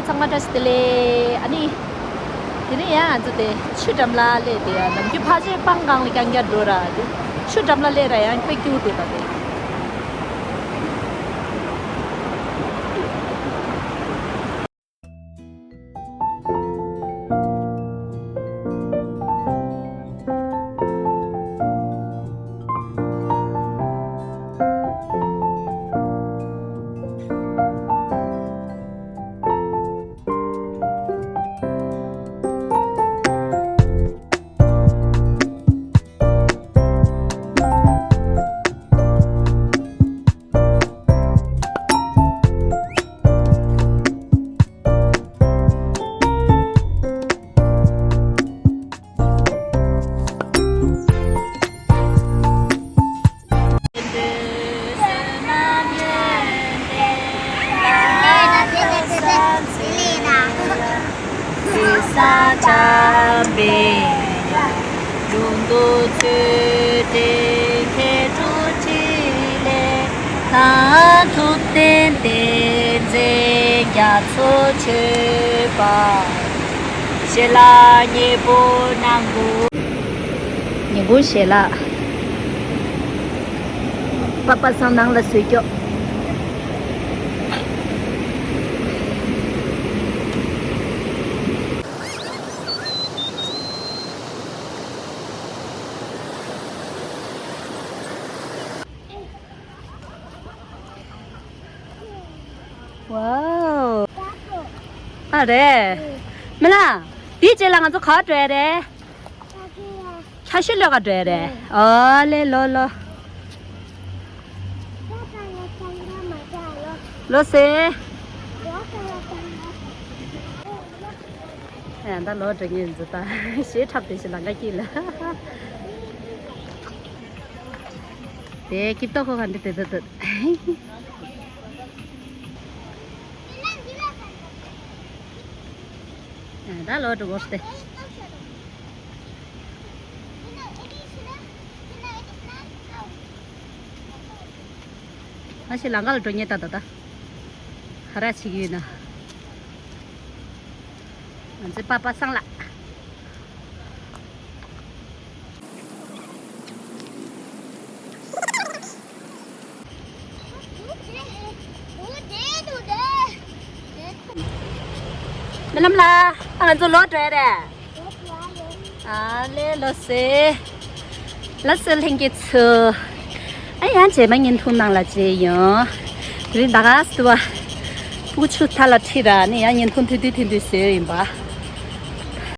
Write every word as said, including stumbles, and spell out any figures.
ཚང་མ་བཀྲ་ཤིས་བདེ་ལེགས། ཨ་ནི། དེ་ནས་ཡང་ང་ཚོ་དེ་ཆུ་འགྲམ་ལ་སླེབས་ཏེ་ཡང་ནམ་རྒྱུན་ཕལ་ཆེར་སྤང་སྒང་ལ་རྐྱང་རྐྱང་འགྲོ་ར་དེ། ཆུ་འགྲམ་ལ་སླེབས་ར་ཡང་དཔེ་སྐྱིད་པོ་འདུག་ད་དེ། ཐུབ་བསྟན་བསྟན་འཛིན་རྒྱ་མཚོ་མཆོད་པ། ཞལ་ལག་མཉེས་པོ་གནང་དགོས། ཉིན་གུང་ཞལ་ལག་པ་པ་སངས་ནང་ལ་བཟོས་སྐྱོ། ཝའོ། ཨ་རེད། མི་ལ། དེའི་རྗེས་ལ་ང་ཚོ་ག་པར་འགྲོ་ཡ་རེད། ལྷ་ཤོད་ལོགས་ཀ་འགྲོ་ཡ་རེད། ཨོ་ལེ་ལོ་ལོ། ལོ་སེ། ཨ་ད་ལོ་འགྲོ་ངེས་འཛུལ་ད། ཞེ་འཁྲབ་དེ་ཞིག་ལང་ཀ་སྐྱིད་ལ། དེ་སྐྱིད་ཏོག་ཁོ་ག་འདི་དེ་དེ་དེ། ད་ལོ་འགྲོ་གོ་སྟེ། ང་ཞིག་ལང་ཀ་ལ་འགྲོ་ཉེ་ད་ད་ད། ཧ་ར་ཆིག་ཡོད་ན། ང་ཚོའི་པ་པ་སངས་ལགས། རྨི་ལམ་ལགས། ཨ་ང་ཚོ་ལོག་འགྲོ་ཡ་རེད། ཨ་ལེ་ལོ་སེ། ལ་སེ་ལྷན་རྒྱས་ཚོ། ཨ་ཡང་རྗེས་མ་བརྙན་ཐུང་ནང་ལ་མཇལ་ཡོང་། དེ་རིང་ད་ག་སེ་བ། ཕྲུ་གུ་ཆུ་ཐ་ལ་ཁྲིད་ར་ནི་ཡང་བརྙན་ཐུང་ཐུང་ཐུང་ཐུང་ཐུང་བཟོས་ཡིན་པ།